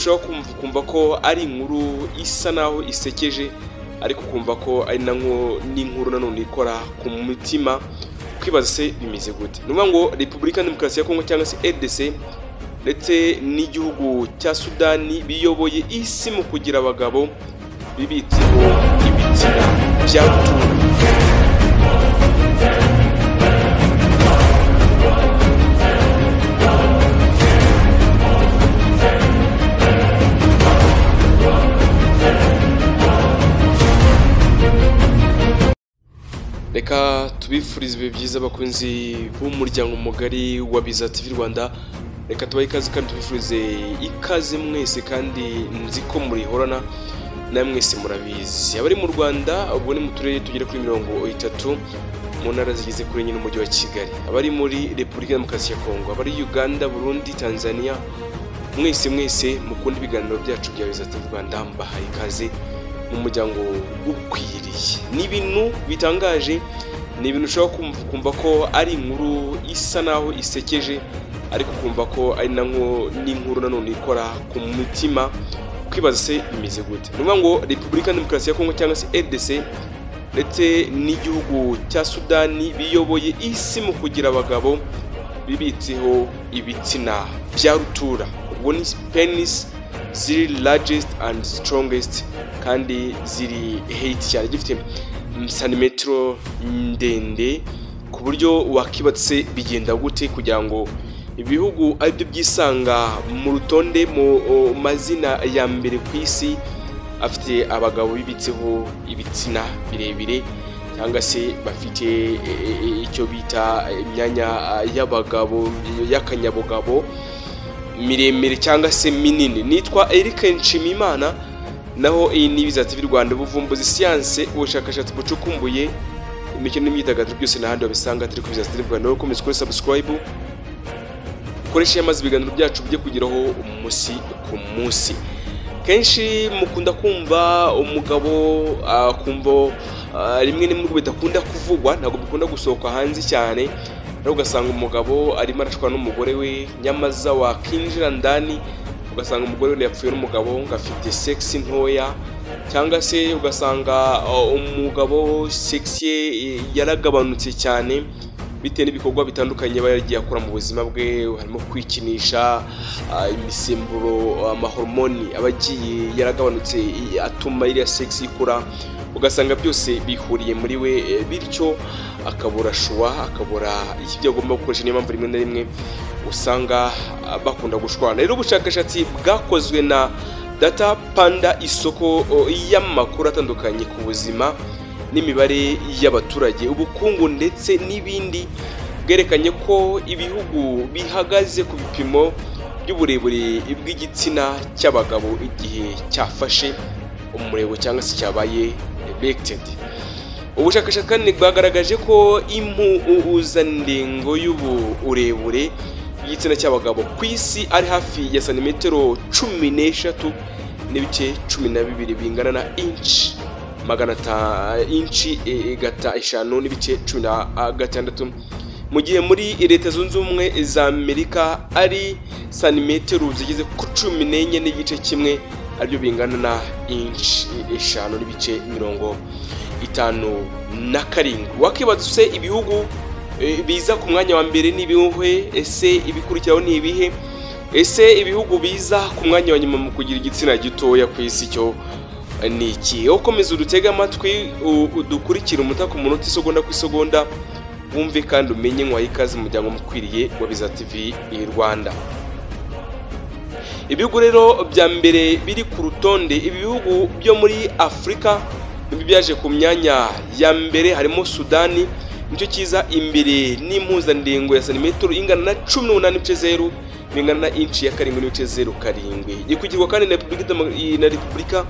ushobora kumva ko ari inkuru isa naho isekeje, ariko kumva ko ari n'inkuru nanone ikora ku mutima, kwibaza se bimeze gute. Ni ukuvuga ngo Repubulika Demokarasi ya Kongo cyangwa se RDC ndetse n'igihugu cya Sudani biyoboye isi mu kugira abagabo bibitseho ibitsina bya rutura. Reka tubifurize ibihe byiza abakunzi b'umuryango mugari wa Biza TV Rwanda. Reka tubahe ikaze kandi tubifurize ikaze mwese, kandi nzi ko murihorana na mwese murabizi. Abari mu Rwanda ubwo ni mu turere tugera kuri 30 mu ntara zigize kuri enye n'umujyi wa Kigali, abari muri Repubulika Demokarasi ya Kongo, abari Uganda, Burundi, Tanzania, mwese mwese mukunda ibiganiro byacu bya Biza TV Rwanda, mbahaye ikaze mu muryango ukwiriye. Ni ibintu bitangaje, ni ibintu ushobora kumva ko ari inkuru isa naho isekeje, ariko kumva ko ari n'inkuru nanone ikora ku mutima, kwibaza se bimeze gute. Ni ukuvuga ngo Repubulika Demokarasi ya Kongo cyangwa se RDC ndetse n'igihugu cya Sudani biyoboye isi mu kugira abagabo bibitseho ibitsina bya rutura. Ubwo ni penis ziri largest and strongest, kandi ziri height cyane, gifite santimetero ndende, ku buryo wakibatse bigenda gute kugira ngo ibihugu aribyo byisanga mu rutonde mu mazina ya mbere ku isi afite abagabo bibitseho ibitsina birebire, cyangwa se bafite icyo bita imyanya y'abagabo y'akanyabugabo miremire cyangwa se minini. Nitwa Eric Nshimiyimana, naho iyi ni Biza TV Rwanda, ubuvumbuzi, siyanse, ubushakashatsi bucukumbuye, imikino n'imyidagaduro byose n'ahandi wabisanga turi ku Biza TV Rwanda. Ukomeze kuri subscribe, ukoreshe amazi ibiganiro byacu bijye kugeraho umunsi ku munsi. Kenshi mukunda kumva umugabo akumva rimwe n'imwe bidakunda kuvugwa, ntabwo bikunda gusohoka hanze cyane, ariko ugasanga umugabo arimo arashwana n'umugore we, nyamaza wakinjira ndani ugasanga umugore we yapfuye n'umugabo ngo afite sex ntoya, cyangwa se ugasanga umugabo sex ye yaragabanutse cyane bitewe n'ibikorwa bitandukanye aba yaragiye akora mu buzima bwe, harimo kwikinisha, imisemburo, amahormoni aba agiye yaragabanutse atuma iriya sex ikura, ugasanga byose bihuriye muri we, bityo akabura shuwa, akabura ibyo agomba gukoresha. Niyo mpamvu rimwe na rimwe usanga bakunda gushwana. Rero ubushakashatsi bwakozwe na Data Panda, isoko y'amakuru atandukanye ku buzima n'imibare y'abaturage, ubukungu ndetse n'ibindi, bwerekanye ko ibihugu bihagaze ku bipimo by'uburebure bw'igitsina cy'abagabo igihe cyafashe umurego cyangwa se cyabaye erected. Ubushakashatsi kandi bwagaragaje ko impuzandengo y'uburebure bw'igitsina cy'abagabo ku isi ari hafi ya santimetero 13 n'ibice 12 bingana na inch magana inchi gata 5.16, mu gihe muri Leta Zunze Ubumwe za Amerika ari santimetero zigeze ku 14.1, aribyo bingana na inch 5.57. Wakibaza se ibihugu biza ku mwanya wa mbere n'ibihuhe, ese ibikurikiraho ni ibihe? Ese ibihugu biza ku mwanya wa nyuma mu kugira igitsina gitoya ku isi cyo ni iki? Ukomeza udutega amatwi, udukurikira umunota ku munota, isegonda ku isegonda, wumve kandi umenye nkwaye ikaze mu muryango mukwiriye wa Biza TV Rwanda. Ibihugu rero bya mbere biri ku rutonde, ibihugu byo muri Afurika nibyo byaje ku myanya ya mbere, harimo Sudani nicyo kiza imbere n'impuzandengo ya santimetero ingana na 18.0 bingana na inchi ya 7.07. Gikurikirwa kandi na Repubulika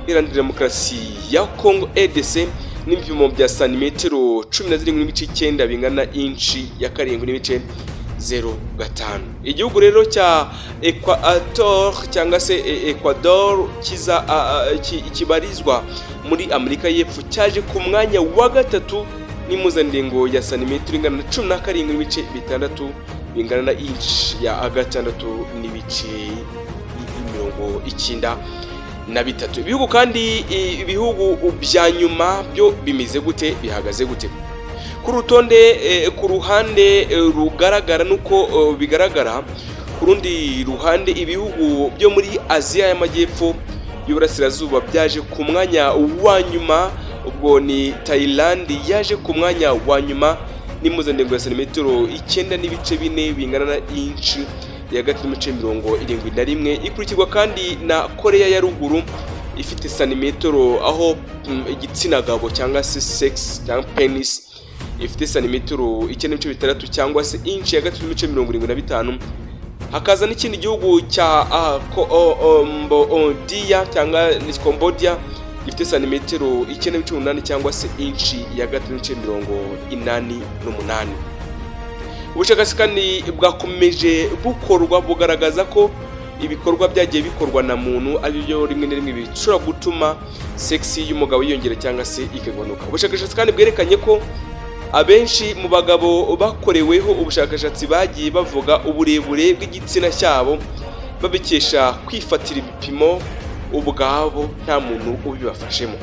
Iharanira Demokarasi ya Kongo RDC n'ibipimo bya santimetero 17.9 bingana na inchi ya 7.05. Igihugu rero cya Equator cyangwa se Ecuador kiza kibarizwa muri Amerika y'Epfo cyaje ku mwanya wa gatatu n'impuzandengo ya santimetero ingana na 17.6 bingana na inch ya 6.47. 93. Ibihugu kandi ibihugu bya nyuma byo bimeze gute, bihagaze gute ku rutonde? Ku ruhande rugaragara nuko bigaragara, ku rundi ruhande ibihugu byo muri Aziya y'Amajyepfo y'Uburasirazuba byaje ku mwanya wa nyuma. Ubwo ni Thailand yaje ku mwanya wa nyuma n'impuzandengo ya santimetero 9.4 bingana na inci ya 3.71, ikurikirwa kandi na Korea ya Ruguru ifite santimetero aho igitsina gabo cyangwa se sex cyangwa penis ifite santimetero 9.6 cyangwa se inci ya 3.75. Hakaza n'ikindi gihugu cya Cambodia cyangwa Cambodia gifite santimetero 9.8 cyangwa se inci ya 3.88. Ubushakashatsi kandi bwakomeje bukorwa bugaragaza ko ibikorwa byagiye bikorwa na muntu ari byo rimwe na rimwe bishobora gutuma sex y'umugabo yiyongera cyangwa se ikagabanuka. Ubushakashatsi kandi bwerekanye ko abenshi mu bagabo bakoreweho ubushakashatsi bagiye bavuga uburebure bw'igitsina cyabo babikesha kwifatira ibipimo ubwabo nta muntu ubibafashemo.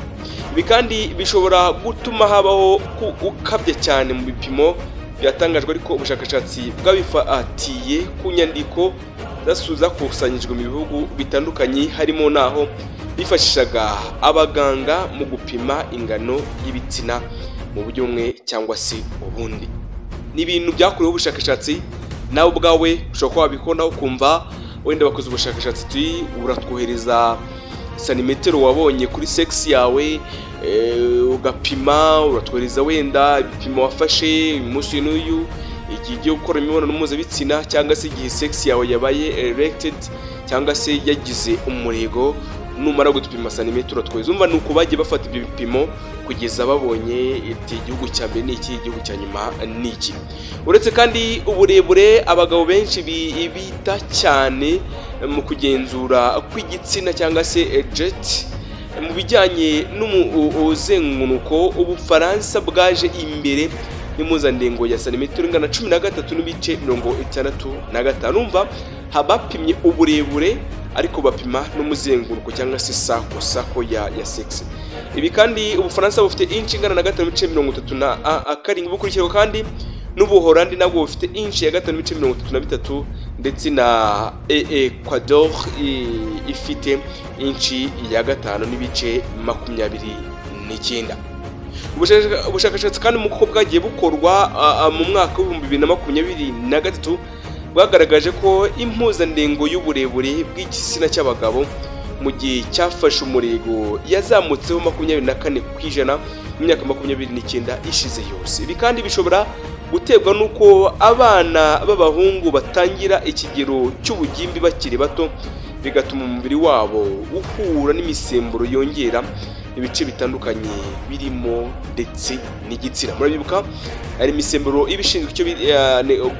Ibi kandi bishobora gutuma habaho gukabya cyane mu bipimo byatangajwe, ariko ubushakashatsi bwabifatiye ku nyandiko zakusanyijwe mu bihugu bitandukanye, harimo naho bifashishaga abaganga mu gupima ingano y'ibitsina mu buryo bumwe cyangwa se ubundi. Ni ibintu byakorewe ubushakashatsi, nawe ubwawe ushobora kuba wabikora ukumva wenda bakoze ubushakashatsi, uratwohereza santimetero wabonye kuri sex yawe, ugapima, uratwohereza wenda ibipimo wafashe umunsi n'uyu igihe ugiye gukora imibonano mpuzabitsina, cyangwa se igihe sex yawe yabaye erected cyangwa se yagize umurego. Numara gutupima santimetero uratwohereza. Umva ni uko bagiye bafata ibyo bipimo kugeza babonye iti igihugu cya mbere ni iki, igihugu cya nyuma ni iki. Uretse kandi uburebure, abagabo benshi bita cyane mu kugenzura kw'igitsina cyangwa se jet. Mu bijyanye n'umuzenguruko, Ubufaransa bwaje imbere n'impuzandengo ya santimetero ingana 13.65. Umva bapimye uburebure ariko bapima n'umuzenguruko cyangwa se sako ya sex. Ibi kandi Ubufaransa bufite inci ingana na 5.37, bukurikirwa kandi n'Ubuholandi nabwo bufite inci ya 5.33, ndetse na Ecuador ifite inci ya 5.29. Ubushakashatsi kandi mu kuko bwagiye bukorwa mu mwaka wa 2023 bwagaragaje ko impuzandengo y'uburebure bw'igitsina cy'abagabo mu gihe cyafashe umurego yazamutseho 24% mu myaka 29 ishize yose. Ibi kandi bishobora guterwa n'uko abana b'abahungu batangira ikigero cy'ubugimbi bakiri bato, bigatuma umubiri wabo uhura n'imisemburo yongera ibice bitandukanye birimo ndetse n'igitsina. Murabibuka hari imisemburo iba ishinzwe icyo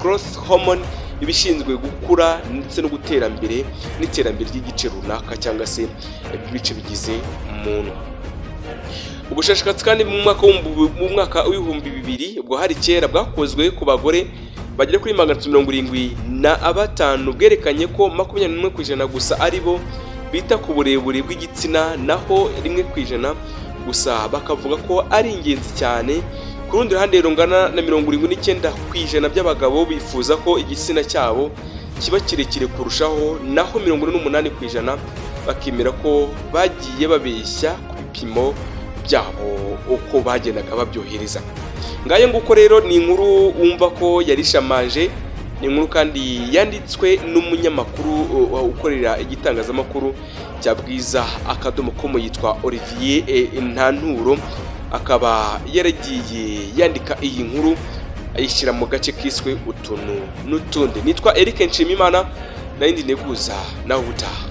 growth hormone, iba ishinzwe gukura ndetse no gutera mbere n'iterambere ry'igice runaka cyangwa se ibice bigize umuntu. Ubushakashatsi kandi mu mwaka w'2000, ubwo hari kera, bwakozwe ku bagore bagera kuri 375 bwerekanye ko 21% gusa aribo bita ku burebure bw'igitsina, naho 1% gusa bakavuga ko ari ingenzi cyane. Ku rundi ruhande rungana na 79% by'abagabo bifuza ko igitsina cyabo kiba kirekire kurushaho, naho 48% bakemera ko bagiye babeshya ku bipimo byabo uko bagendaga babyohereza. Ngayo nguko rero ni inkuru wumva ko yarishamaje. Ni inkuru kandi yanditswe n'umunyamakuru ukorera igitangazamakuru cya Bwiza akadomo com yitwa Olivier Ntanturo, akaba yaragiye yandika iyi nkuru ayishyira mu gace kiswe utuntu n'utundi. Nitwa Eric Nshimimana, nayindi neguza nawe utaha.